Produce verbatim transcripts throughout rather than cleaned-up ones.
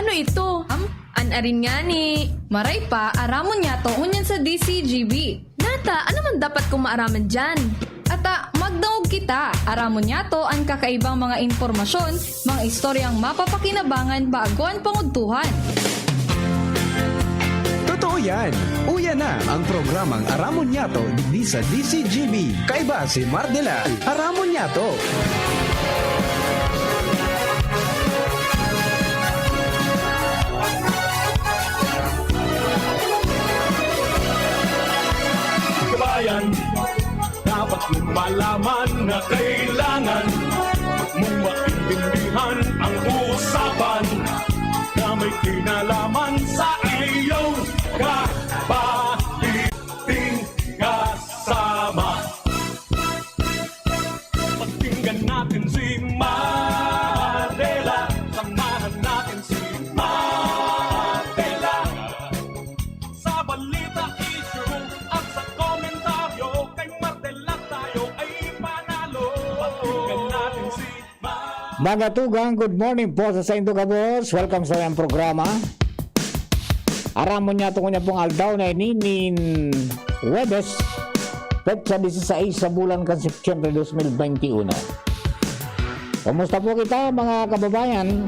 Ano ito? Am, an arin ngani. Maray pa, aramon niyato ngunyan sa D C G B. Nata, ano man dapat kong maaraman diyan? Ata, magdangog kita. Aramon niyato an kakaibang mga impormasyon, mga istoryang mapapakinabangan bago an pangudtuhan. Totoo yan. Uya na ang programang Aramon Niyato digdi sa D C G B. Kaiba si Mardela. Aramon Niyato. Kabayan, dapat mong malaman na kailangan mong maintindihan ang usapan na may kinalaman sa iyong kapaliting kasama. Pakinggan natin si Mardela, samahan natin si Mardela. Sa balita, issue at sa komentaryo, kay Mardela tayo ay panalo. Pakinggan natin si Mardela. Mga tugang, good morning po sa saindo gabos. Welcome sa iyang programa. Aramon niyato ngunyan pong aldaw na ini nin Huwebes, petsa disisais sa bulan kan Setyembre dos mil bente uno. Kumusta po kita, mga kababayan?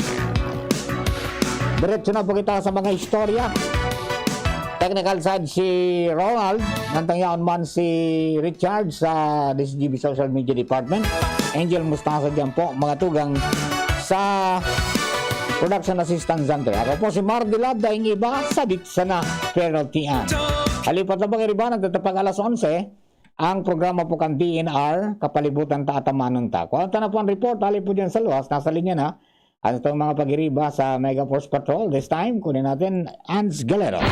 Diretso na po kita sa mga istorya. Technical side si Ronald, nantang yaon man si Richard sa D C G B Social Media Department. Angel Mustasa diyan po, mga tugang sa Production Assistant Center. Ako po si Mardy Lab, daing iba, sabit sana, pero tiyan. Halipat na pag-iriba, nagtatapag alas onse, ang programa po kan D N R, kapalibutan ta at amanon ta. Kuha ta na po ang report, hali po dyan sa luwas, nasa linya na. Ano itong mga pag-iriba sa Mega Force Patrol? This time, kunin natin, Ans Galero.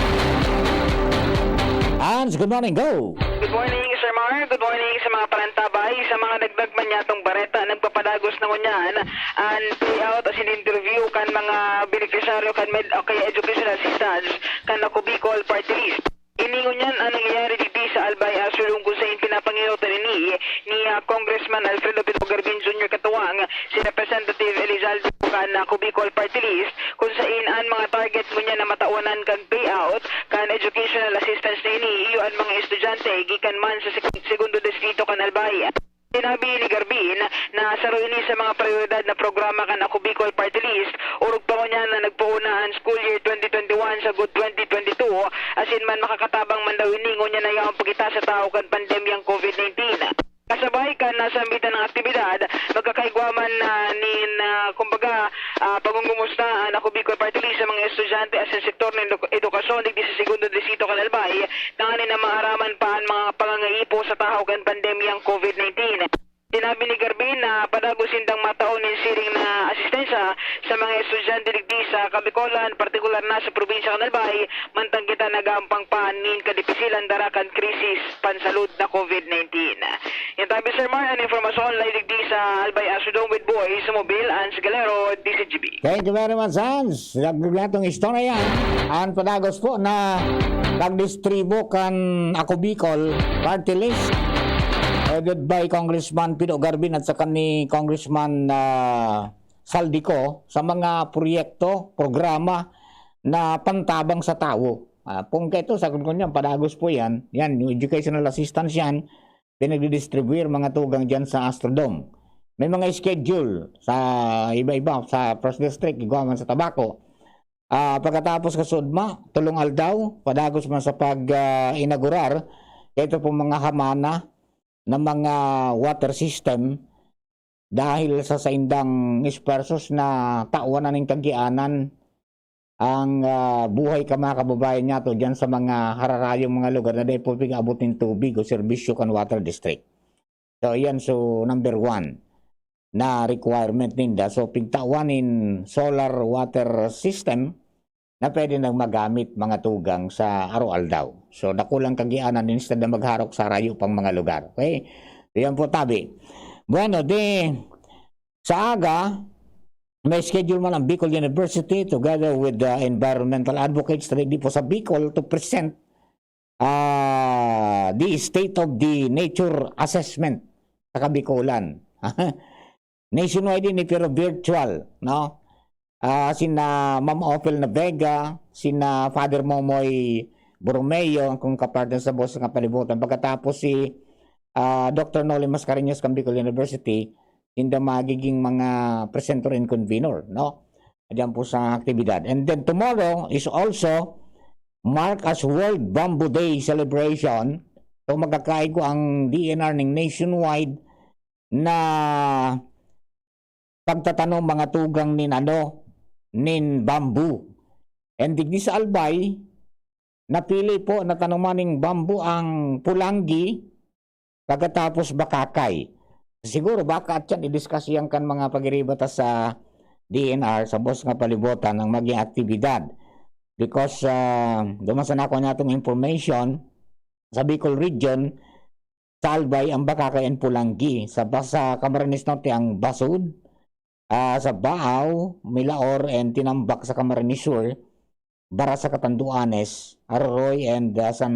Ans, good morning, go! Good morning, Sir Mar. Good morning sa mga parantabay. Sa mga nagdagman niyatong bareta, nagpapadagos na ngunyan an payout asin interview kan mga benepisyaryo kan med o kaya educational assistance kan Ako Bicol Party List. Ini ngunyan an nangyayari digdi sa Albay Asulong, kung sain pinapangirotan ini ni ah, Congressman Alfredo Pito Garbin Junior katuwang si Representative Elizalde kan Ako Bicol Party List, kung sain an mga target ngunyan na matawanan kan payout kan educational assistance na ini iyo an mga estudyante gikan man sa sek- segundo distrito kan Albay. Sinabi ni Garbin na saro ini sa mga prioridad na programa kan Ako Bicol Party List, orog pa ngunyan na nagpoon na an school year twenty twenty-one sagkod twenty twenty-two, asin man makakatabang man daw ini ngunyan na yaon pa kita sa tahaw kan pandemyang COVID nineteen. Kasabay kan nasambitan na aktibidad, magkakaigwa man na nin, ah, kumbaga, ah, pangungumusta an Ako Bicol Party List sa mga estudyante asin sektor nin eduk- edukasyon digdi sa Segundo Distrito kan Albay, tanganing maaraman pa an mga pangangaipo sa tahaw kan pandemyang COVID nineteen. Sinabi ni Garbin na padagos sindang matao nin siring na asistensya sa mga estudyante digdi sa Kabicolan, partikular na sa probinsya kan Albay, mantang kita nagampang pa nin kadipisilan dara kan krisis pansalud na COVID nineteen. Yan tabi, Sir Mar, an impormasyon live digdi sa Albay Astrodome with Boy Sumobil and Sigalero, D C G B. Thank you very much, Hans. Dagdag na itong istorya. Ang padagos po na pagdistribo kan Ako Bicol Party List, headed by Congressman Pido Garbin at saka ni Congressman ah, Saldico sa mga proyekto, programa na pantabang sa tawo. Ah, kung kaito, sa kun yan, padagos po yan. Yan, yung educational assistance yan, pinagdidistribute mga tugang dyan sa Astrodome. May mga schedule sa iba-iba, sa First District, igwa man sa Tabaco. Ah, pagkatapos kasudma, tulong aldaw, padagos man sa pag-inaugurar, ito pong mga hamana na mga water system, dahil sa saindang esfuerzos na tawan na ning kagianan ang ah, buhay ka, mga kababayan niyato, dyan sa mga hararayong mga lugar na dai po pig-abot nin tubig o serbisyo kan water district. So, yan, so, number one na requirement ninda. So, pigtawan nin solar water system na pwede nang magamit mga tugang sa araw-aldaw. So, dakulang kagianan, instead na magharok sa rayo pang mga lugar. Okay? Yan po, tabi. Bueno, di, sa aga, may schedule man ang Bicol University together with the environmental advocates na di po sa Bicol to present ah, the state of the nature assessment sa Kabicolan. Nationwide ini, pero virtual, no? ah, sina Ma'am Ophel Navega, sina Father Momoy Borromeo, ang kong kapartner sa Boses ng Kapalibutan. Pagkatapos si, ah, Doctor Noli Mascareñas kan Bicol University, sinda magiging mga presenter and convener, no? Diyan po sa aktibidad. And then tomorrow is also marked as World Bamboo Day celebration. So, magkakaigwa ang D N R ning nationwide na pagtatanom, mga tugang, nin ano, nin bamboo. And digdi sa Albay, napili po na tanuman ning bamboo ang pulanggi, pagkatapos bakakay. Siguro baka at yan i-discuss yan kan mga pagiriba ta sa D N R, sa Boses ng Kapalibutan, ang maging aktibidad. Because, ah, duman sa nakuha natong information, sa Bicol Region, sa Albay ang bakakay and pulanggi. Sa, sa Camarines Norte ang basud, ah, sa Baao, Milaor, and Tinambac sa Camarines Sur, Bara sa Catanduanes, Aroroy, and, ah, San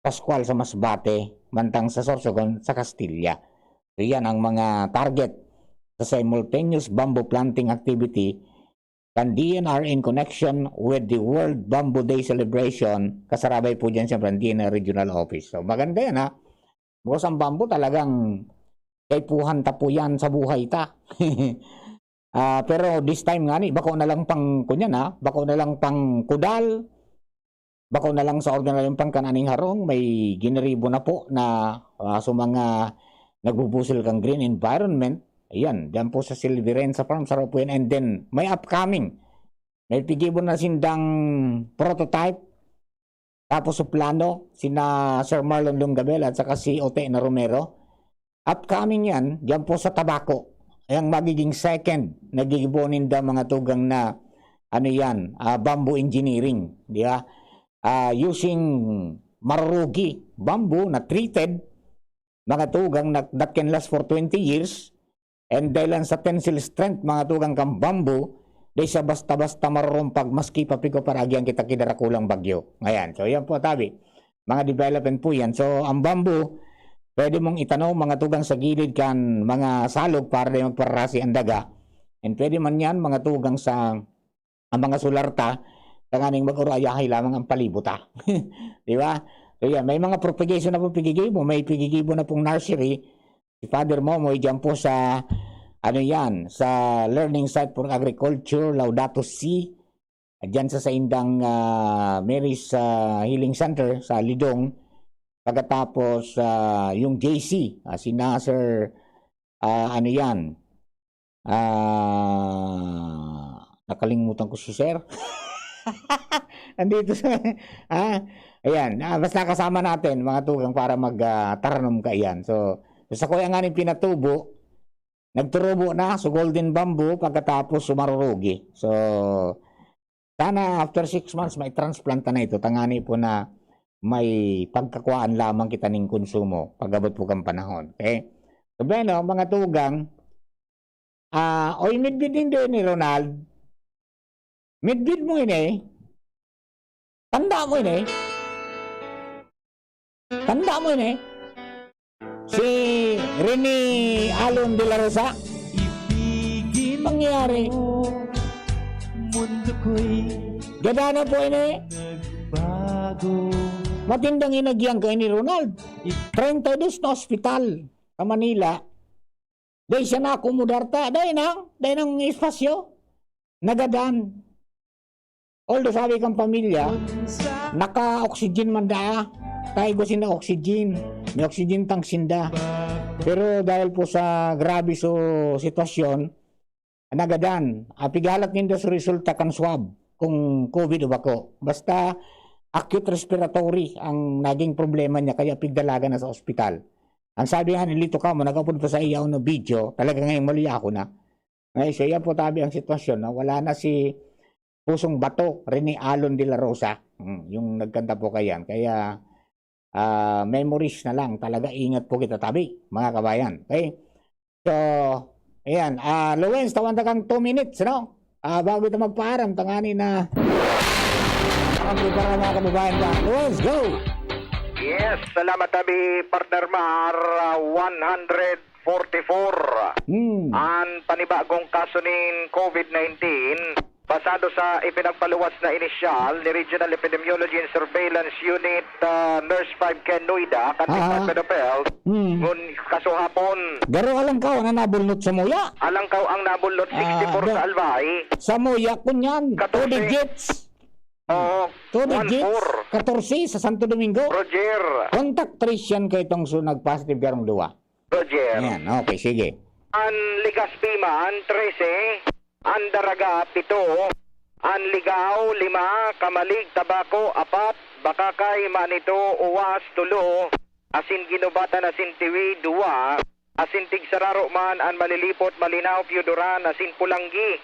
Pascual sa Masbate, mantang sa Sorsogon sa Castilla. So, yan ang mga target sa simultaneous bamboo planting activity kan D N R in connection with the World Bamboo Day celebration. Kasarabay po dyan, siyempre, ang D N R Regional Office. So, maganda yan, ha? Because ang bamboo talagang kaipuhan ta po yan sa buhay ta. Ah, pero this time nga ni, bako na lang pang, kunyan, ha? Bako na lang pang kudal, bako na lang sa ordinaryong pangkan aning harong, may giniribo na po na, ah, so mga nagbubusil kang green environment, ayan, diyan po sa Silverenza Farm, sa Ropuyan, and then may upcoming. May pigibo na sindang prototype, tapos suplano, sina Sir Marlon Longabel at saka si Ote na Romero. Upcoming yan, diyan po sa Tabaco. Ay ang magiging second na gigibo ninda, mga tugang, na ano yan, ah, bamboo engineering, di ba? Ah, using marurugi bamboo na treated, mga tugang, na, that can last for twenty years, and dahil lang sa tensile strength, mga tugang, kan bamboo, di siya basta-basta marurumpag maski pa pigo para agihan kita ki darakulang bagyo. Ngayan, so yan po, tabi. Mga development po yan. So, ang bamboo, pwede mong itanom, mga tugang, sa gilid kan mga salog para di magpararasi ang daga. And pwede man yan, mga tugang, sa ang mga solar ta, tanganing mag-urayahay lamang ang palibot ta. Di ba? So, yan. May mga propagation na po pigigibo. May pigigibo na pong nursery. Si Father Momoy, diyan po sa, ano yan, sa Learning Site for Agriculture, Laudato Si. Diyan sa saindang, ah, Mary's, ah, Healing Center sa Lidong. Pagkatapos, ah, yung J C, ah, si Nasser, ah, ano yan, ah, nakalimutan ko si Sir. Nandito sa, ah, ayan, ah, basta kasama natin, mga tugang, para mag, ah, taranom kaiyan. So, sa kuya nga ning pinatubo, nagturubo na, so golden bamboo, pagkatapos sumarurugi. So, sana after six months, may transplant na ito. Tangani po na may pagkakuhaan lamang kita ning konsumo pag-abot po kan panahon. Okay? So, bueno, mga tugang, ah, oy, midbid nindo ini, Ronald. Midbid mo ini. Tanda mo ini. Tanda mo ini. Si Rene Alon de la Rosa. Pangyayari. Mundo ko'y Gada na po ini. Nagbago. Matindang inagyang ka ini, Ronald. Treinta y dos na ospital sa Manila. Dai siya naakomodar ta. Dai na, dai nang espasyo. Nagadan. Although sabi kang pamilya, naka-oxygen man daa. Tayo ko sinda oxygen. May oxygen tank sinda. Pero dahil po sa grabe so sitwasyon, nagadan. Ah, pighalat ninda sa resulta kan swab kung COVID o bako. Basta acute respiratory ang naging problema niya, kaya pigdalagan na sa ospital. Ang sabi nga ni Lito Camo, nag-upload pa sa iya na video, talaga ngayong mali ako na. Ngayon, so yan po tabi ang sitwasyon, na wala na si Pusong Bato, Rene Alon de la Rosa, mm, yung nagkanta po kayan. Kaya, ah, memories na lang. Talaga, ingat po kita tabi, mga kabayan. Okay? So, ayan. Ah, Luwens, tawan ta kang two minutes, no? Ah, bago kita magpaaram, tangani na ang prepara, mga kababayan, ba? Luwens, go! Yes, salamat tabi, partner Mar. Ah, one hundred forty-four. Hmm. An panibagong kaso nin COVID nineteen, basado sa ipinagpaluwas na inisyal ni Regional Epidemiology and Surveillance Unit, ah, Nurse five Ken Noida, kan Aha. Department of Health, Hmm. ngun kasuhapon. Garo alangkaw na nabulnot samuya? Alangkaw ang nabulnot, Ah, sixty-four da- sa Albay. Samuya, kunyan, two Katorse. digits. Oo, Two one digits, four. katorse sa Santo Domingo. Roger. Contact trace yan kay itong su-, nag-positive garong duwa. Roger. Yan, okay, sige. An Legazpi man, trese. An Daraga, pito. An Ligao, lima. Camalig, Tabaco, apat. Bacacay, Manito, Uwas, tulo. Asin Guinobatan, asin Tiwi, duwa. Asin Tigsararo man an Malilipot, Malinao, Pioduran, asin Polangui.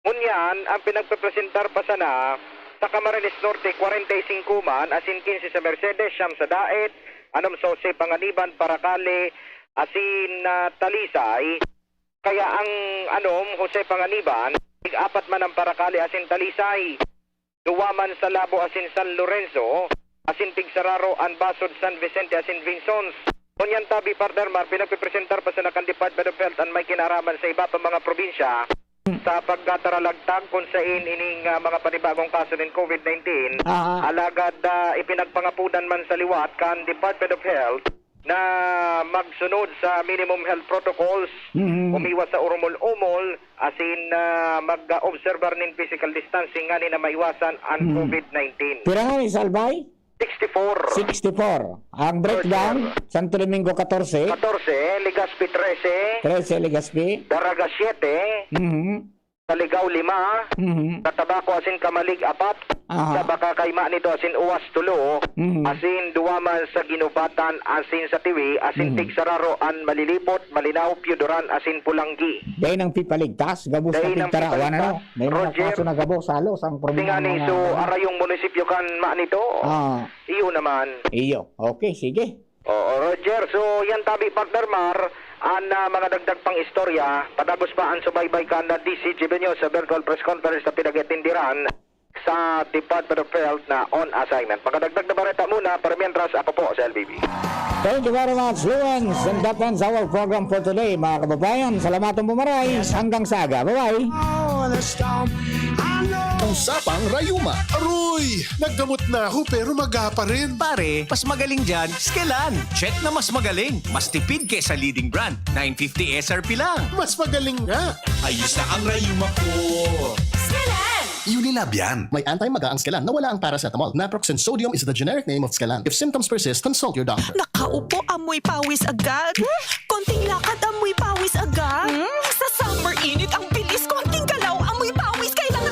Ngunyan, ang pinagpepresentar pa sana sa Camarines Norte, kwarenta y singko man, asin kinse sa Mercedes, siyam sa Daet, anom sa Jose Panganiban, Paracale, asin, ah, Talisay. Kaya ang anom, Jose Panganiban, tig-apat man ang Paracale asin Talisay. Duwa man sa Labo asin San Lorenzo, asin Tigsararo an Basud, San Vicente asin Vinzons. Ngunyan tabi, Partner Mar, pinagpipresentar pa sana kan Department of Health an may kinaraman sa iba pa mga probinsya sa pagkataralagtag kun sain ining, ah, mga panibagong kaso nin COVID nineteen. Ah. Alagad, ah, ipinagpangapodan man sa liwat kan Department of Health na magsunod sa minimum health protocols, Mhm. umiwas sa urumol-umol, asin, ah, mag-obserbar nin physical distancing nganing na maiwasan an Mhm. COVID nineteen. Pira nga ni sa Albay? Sixty-four. Sixty-four. Ang breakdown, Roger. Santo Domingo, katorse. Katorse, Legazpi, trese. Trese, Legazpi. Daraga, siyete. Mhm. Sa Ligao, lima. Mhm. Sa Tabaco asin Camalig, apat. Aha. Sa Bacacay, Manito asin Uwas, tulo. Mhm. Asin duwa man sa Guinobatan asin sa Tiwi, asin Mhm. Tigsararo an Malilipot, Malinao, Pioduran asin Polangui. Dai nang pipaligtas, gabos Dai na nang Tigtarawan, pipaligtas. ano? May mga Roger. kaso na gabos, halos ang Tingani, problema so, mga arayong munisipyo kan Manito, Ah. iyo naman. Iyo. Okay, sige. Oo, Roger. So, yan tabi, Partner Mar, an, ah, mga dagdag pang istorya. Padagos pa an subaybay kan, ah, D C G B News sa virtual press conference na pinag-atindiran sa Department of Health na on assignment. Mga dagdag na bareta muna, pero mientras, ako po si L B B. Thank you very much, Lawrence. And that ends our program for today, mga kababayan. Salamat ang pumaray. Hanggang sa aga. Bye-bye. Usapang Rayuma. Aroy! Naggamot na ako, pero maga pa rin. Pare, mas magaling dyan, Skelan. Check na mas magaling. Mas tipid kesa leading brand. Nine fifty S R P lang. Mas magaling nga. Ayos na ang rayuma ko. Skelan! Unilab yan. May anti-maga ang Skelan na wala ang paracetamol. Naproxen sodium is the generic name of Skelan. If symptoms persist, consult your doctor. Nakaupo, amoy pawis agad. Konting lakad, amoy pawis agad. Hmm? Sa summer init, ang bilis kong